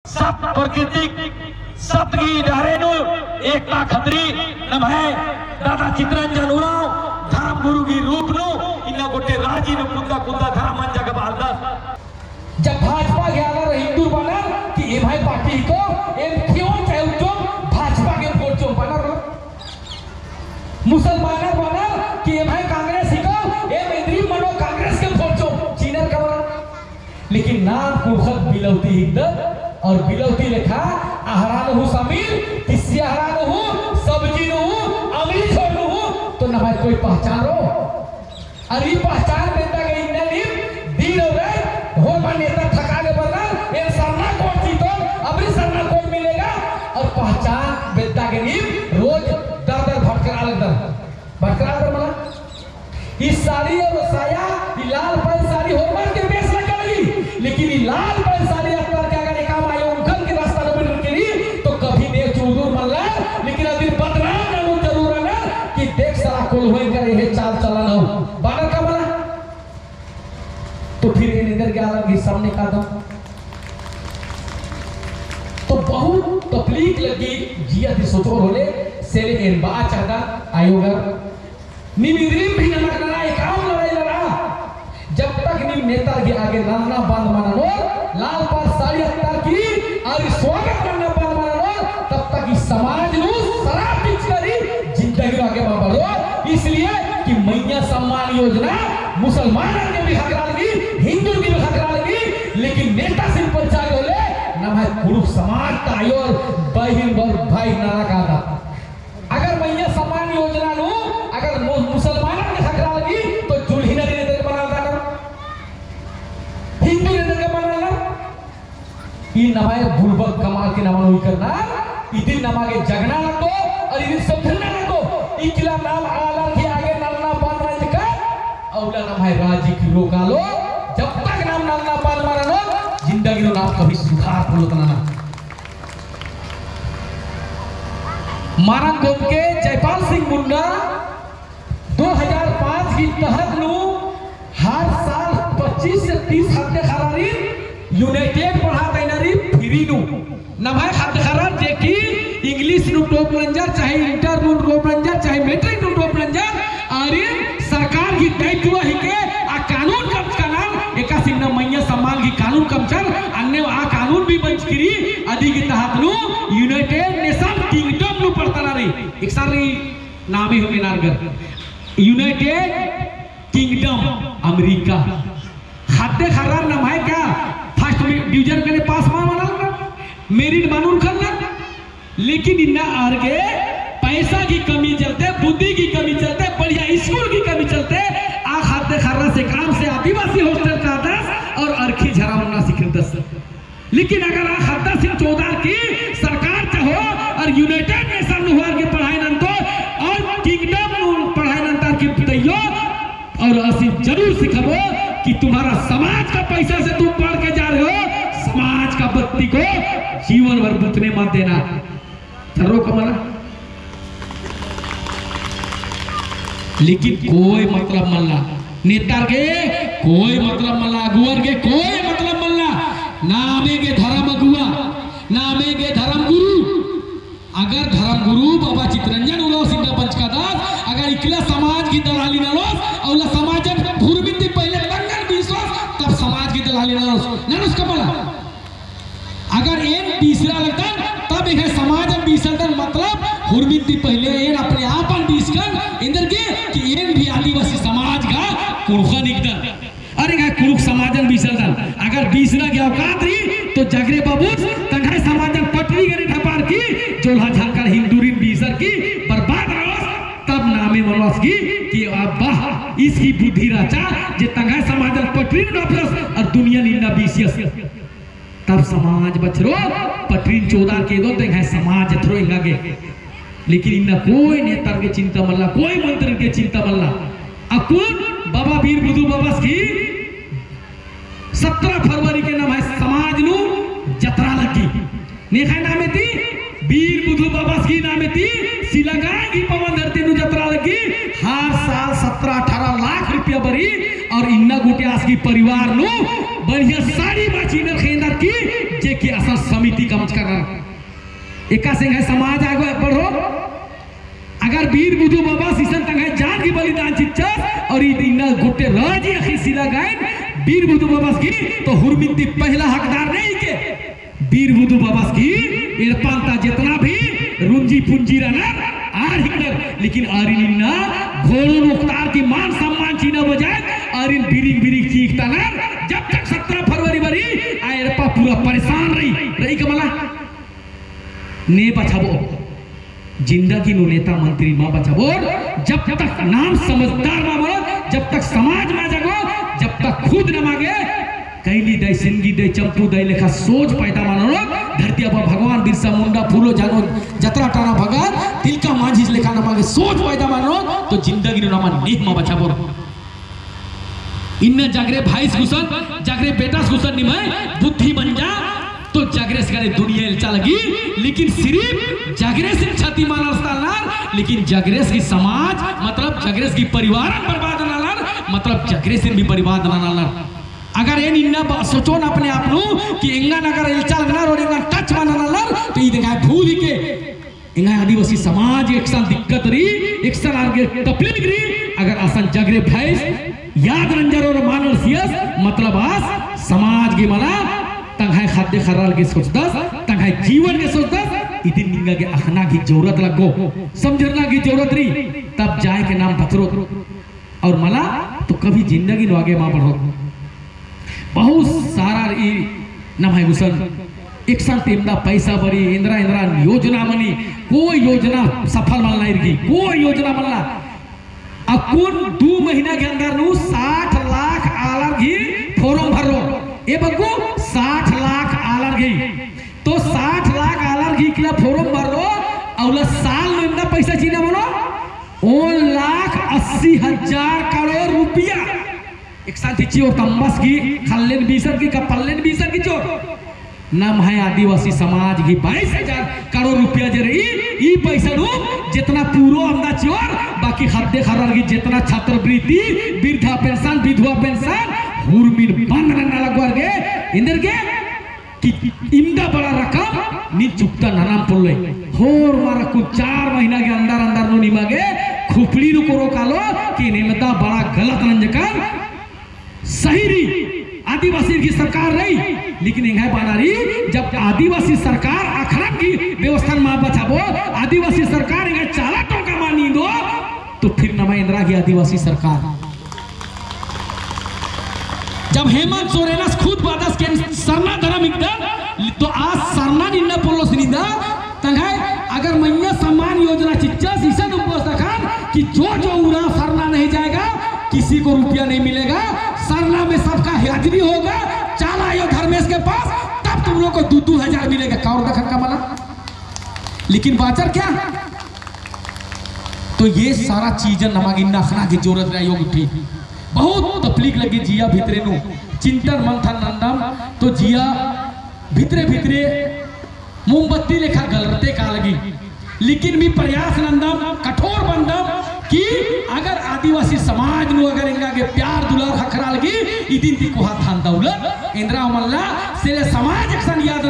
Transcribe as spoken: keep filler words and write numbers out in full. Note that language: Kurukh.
सत प्रकृतिक सत गही डहरे नू एकता खतरी नम्है दादा चितरंजन उराँव धर्म गुरु गही रूप नू इन्ना गोटे राजी नू कुद्दा कुद्दा धर्मन जगाबालदस। जब भाजपा गे आलर हिंदू बअनर कि एम्है पार्टी हिको, एम खेओन चाहे उज्जोन भाजपा गे वोट चिओन बअनर। मुसलमानर बअनर कि एम्है कांग्रेस हिको, एम एन्दरिम मनो कांग्रेस गे वोट चिओन, चिअनर का बअनर। लेकिन नाम कुँड़ुख़त बिलौती हिकदत और बिलौती लेखा अहरा नू हूँ शामिल, तिस्सी अहरा नू हूँ, सब्जी नू हूँ, अमली झोर नू हूँ, तो नम्है कोई पहचान रओ? अरे ई पहचान बेद्दा गे इन्ना नीम दिन और रात होरमा नेता ठका गे बरनर, एन सरना कोड चितोन, अबरी सरना कोड मिलेगा, और पहचान बेद्दा गे नीम रोज दर दर भटकरआ लगदर। भटकरआ लगदर मला? ई साड़ी और साया, ई लाल पाड़ साड़ी होरमर के बेस लग्गा लगी, लेकिन ई लाल पाड़ साड़ी अत्तर के अगर एकाम आयो उंखन के रास्ता नू बिटर केरी, तो कभी ने चूदुर मल्ला, लेकिन अदिन बदनाम ननू जरूर रअनर कि देख साला कोल्हुवन कर एहे चाल चलन हूँ। बअनर का मला? तो फिर एन एन्देरगे आलर गही सामने कादम। तो बहुत तकलीफ लग्गी, जिया ती सोचोर होले, से ले एन बआ चाहदन आयोगर। नीम इन्द्रिम भी नलख नना, एकाम लड़ाई लड़आ। जब तक नीम नेतर गही आगे नलना बंद मल ननोर, लाल पाड़ साड़ी अत्तर की, और स्वागत नलना बंद मल ननोर, तब तक ई समाज नू सराप बिचकरी जिंदगी नू आगे मल बढ़ोर। इसलिए कि मइय्याँ सम्मान योजना मुसलमानर गे भी ख़क्खरआ लगी, हिंदूर गे भी ख़क्खरआ लगी, लेकिन नेतासिन पंचायत होले, नम्है कुँड़ुख़ समाज ता आयोर बहिन बर भाई नना कादत। अगर मइय्याँ सम्मान योजना नू अगर मु-, मुसलमानर गे ख़क्खरआ लगी, तो जुल्हिनर एन्देरगे मनालदर, हिंदूर एन्देरगे मनालदर। ई नम्है बुड़बक कमअर की नमन उइकर ना, इदिन नमा गे जगना लगो, और इदिन समझना लगो। इकला नाम आलर गही आगे नलना बंद नंजका, अउला नम्है राजी की रोकालो, जब तक नाम नलना बंद मल ननोर, जिंदगी नू नाम कभी सुधार पोल्लोत नना। मारंग गोमके जयपाल सिंह मुन्ना दो हज़ार पाँच की तहत नू हर साल पच्चीस से तीस ख़द्द ख़र्रारिन United पढ़ात अइनर free नू। नम्है ख़द्द ख़र्रर जे कि English नू top नंजर, चाहे inter नू top नंजर, चाहे matric नू top नंजर, आरिन सरकार गही दायित्व हिके आ कानून कमचका नर, एकासे इन्ना मइय्याँ सम्मान गही कानून कमचर, अन्ने आ कानून भी बंचकी रई, अदी गही तहत नू United Nation Kingdom नू पढ़तअना रई। एकसन रई नामे हूँ मेनारगर। United Kingdom, अमेरिका। ख़द्द ख़र्रर नम्है का first division गने pass मल ननर, merit मल उरखर ना। लेकिन इन्ना आर गे पैसा की कमी चलते, बुद्धि की कमी चलते, बढ़िया school की कमी चलते, आ ख़द्द ख़र्रस एकाम से आदिवासी hostel कादस और अरखी झरा ओन्ना सिखरदस। लेकिन अगर आ ख़द्दासिन चोदअर की सरकार चाहो और United Nation नू होअर की पढ़ाई नन्तओ और Kingdom नू पढ़ाई नन्तअर की तइयो और आसिन जरूर सिखाबो कि तुम्हारा समाज का पैसा से तुम पढ़ के जा रहे हो, समाज का बत्ती को जीवन भर बुतने मत देना। चलो कमला। लेकिन कोई मतलब मल्ला। नेतार गे कोई मतलब मल्ला। अगुवर गे कोई मतलब मल्ला। नामे गे धर्म अगुवा, नामे गे धर्म गुरु। अगर धर्म गुरु बाबा चितरंजन उराँवस इन्ना बंचकादस, अगर इकला समाज की दलाली ननोस, अउला समाजन हुरमिन ती पहले तंगन बीसोस, तब समाज की दलाली ननोस। ननोस कमला। अगर एन बीसरा लगदन, तब एंग्है समाजन बीसरदन, मतलब हुरमिन ती पहले एन अपने आपन बीसकन, एन्देरगे कि एन भी आदिवासी समाज गा कुँड़ुख़न हिकदन। अरे एंग्है कुँड़ुख़ समाजन बीसरदन। अगर बीसरा गे औकात रई, तो जगरे बाबूस, तंग्है समाजन पटरी गने ढपार की, जोल्हा झांकड़ हिन्दूरिन बीसर की, बर्बाद रओस, तब नामे मनोस की, कि अब्बा, ईस गही बुद्धि रहचा, जे तंग्है समाजन पटरी ढपरस, और दुनियन इन्ना बीसियस। तब समाज बछरो, पटरीन चोदअर की एदो, तो एंग्है समाज एथरो एंगा गे। लेकिन इन्ना कोई नेतार गे चिंता मल्ला, कोई मंत्रीर गे चिंता मल्ला। अक्कुन बाबा बीर बुधु बाबस गही सत्रह फरवरी के नम्है समाज नू जतरा लग्गी। नेख़य नामे ती, बीर बुधु बाबस गही नामे ती, सिलागाय गही पवन धरती नू जतरा लग्गी। हर साल सत्रह अठारह लाख रुपया बरई और इन्ना गूटी आस गही परिवार नू बढ़िया साड़ी मा चिअनर खेंदर की, जे कि असन समिति कमचका रअनर। एकासे एंग्है समाज आगे बढ़ो। अगर बीर बुधु बाबस इसन तंग्है जान की बलिदान चिच्चस और ई इन्ना गोट्टे राजी अखिल सिला गाइन बीर बुधु बाबस की, तो हुरमिन ती पहला हकदार नहीं के बीर बुधु बाबस की एड़पा ता जेतना भी रुंजी पुंजी रअनर आर हिकनर, लेकिन आरिन इन्ना घोड़ो नोकतार की मान सम्मान चिअना बजाय आरिन बिरिक बिरिक चीखतानर। जब तक सत्रह फरवरी बरई आ एड़पा पूरा परेशान रई, रई का मला? ने बछाबओ। जिंदगी नू नेता मंत्री मा बछाबओर, जब तक नाम समझदार मा बनो, जब तक समाज मा जागो, जब तक खुद नमा गे कैली दई, सिनगी दई, चंपू दई लेखा सोच पैदा मा ननोत, धरती आबा भगवान बिरसा मुंडा, फूलो झानो, जतरा टाना भगत, तिलका मांझी लेखा नमा गे सोच पैदा मा ननोत, तो जिंदगी नू नमा नेह मा बछाबओर। इन्ना जागरे भाईस गुसन, जागरे बेटास गुसन निम्है बुद्धि मंजा, तो जागरेस गने दुनिया एल्चा लगी, लेकिन सिर्फ जागरेसिन छती मा ननालनर, लेकिन जागरेस गही समाज, मतलब जागरेस गही परिवारन बर्बाद ननालनर, मतलब जागरेसिन भी बर्बाद ननालनर। अगर एन इन्ना बा-, सोचोन अपने आप नू कि एंगन अगर एल्चा लगनर और एंगन touch मा ननालनर, तो ईद एंग्है भूल ही के एंग्है आदिवासी समाज एकसन दिक्कत रई, एकसन आर गे तकलीफ रई, अगर असन जागरे भाईस याद नंजर और मा ननसियस, मतलब आस समाज गे मला, तंग्है ख़द्द ख़र्रर गे सोचदस, तंग्है जीवन गे सोचदस, इदिन निंगा गे अख़ना गही जरूरत लग्गो, समझरना गही जरूरत रई, तब जाए के नाम बछरोत। और मला तो कभी जिंदगी नू आगे मा बढ़ो। बहुत सारा रई नम्है गुसन एकसन ती एवंदा पैसा बरई, एन्दरा एन्दरा योजना मनी, कोई योजना सफल मल्ला इरगी, कोई योजना मल्ला। अक्कुन दू महीना के अंदर नू साठ लाख आलर गही form भर्रो। ए बग्गु साठ लाख आलर गही। तो साठ लाख आलर गही इकला form भर्रो, अउला साल नू एवंदा पैसा चिअना मनो, ओन लाख अस्सी हजार करोड़ रुपया। एकसन ती चिओर तम्बस गही खल्लेन बीसर गही का पल्लेन बीसर गही चिओर। नम्है आदिवासी समाज गही बाईस हजार करोड़ रुपया जे रई, ई पैसा नू जेतना पूरो एवंदा चिओर, बाकी ख़द्द ख़र्रर गही जेतना छात्रवृत्ति, वृद्धा पेंशन, विधवा पेंशन, हुरमिन बंद नन्ना लगोर गे, एन्देरगे कि इवंदा बड़ा रकम नीन चुकता ननाम पोल्लोय। होरमर अक्कुन चार महीना के अंदर अंदर नू निमा गे खुपड़ी नू कोरो कालो कि एन एवंदा बड़ा गलत नंजकन। सही रई, आदिवासी गही सरकार रई, लेकिन एंग्है बअना रई, जब आदिवासी सरकार अखड़न गही व्यवस्था मा बछाबओ, आदिवासी सरकार एंग्है चाला टोंका मा नींदो, तो फिर नमा एन्दरा गही आदिवासी सरकार। जब हेमंत सोरेनस खुद बअदस कि सरना धरम हिकदन, तो आस सरना निन्ना पोल्लोस निंदा, तंग्है अगर मइय्याँ सम्मान योजना चिच्चस, इसन उम्बोस दखन कि जो जो उराँव सरना नहीं जाएगा, किसी को रुपया नहीं मिलेगा, सरना में सबका हाजिरी होगा, चाला आयो धर्मेस के पास, तब तुम लोग को दू दू हजार मिलेगा। का और दखन का मला? लेकिन बाचर क्या? तो ये सारा चीजन नमा गे इन्ना अख़ना गही जरूरत रई। आयो गुट्ठी बहुत तकलीफ लग्गी जिया भितरे नू, चिंतन मंथन नन्दम तो जिया भितरे भितरे मोमबत्ती लेखा गलरते का लगी। लेकिन मी प्रयास नन्दम, कठोर बन्दम कि अगर आदिवासी समाज नू अगर एंगा गे प्यार दुलार ख़क्खरा लगी, इदिन ती कोहा धन दौलत एन्दरा मल्ला, से ले समाज एकसन याद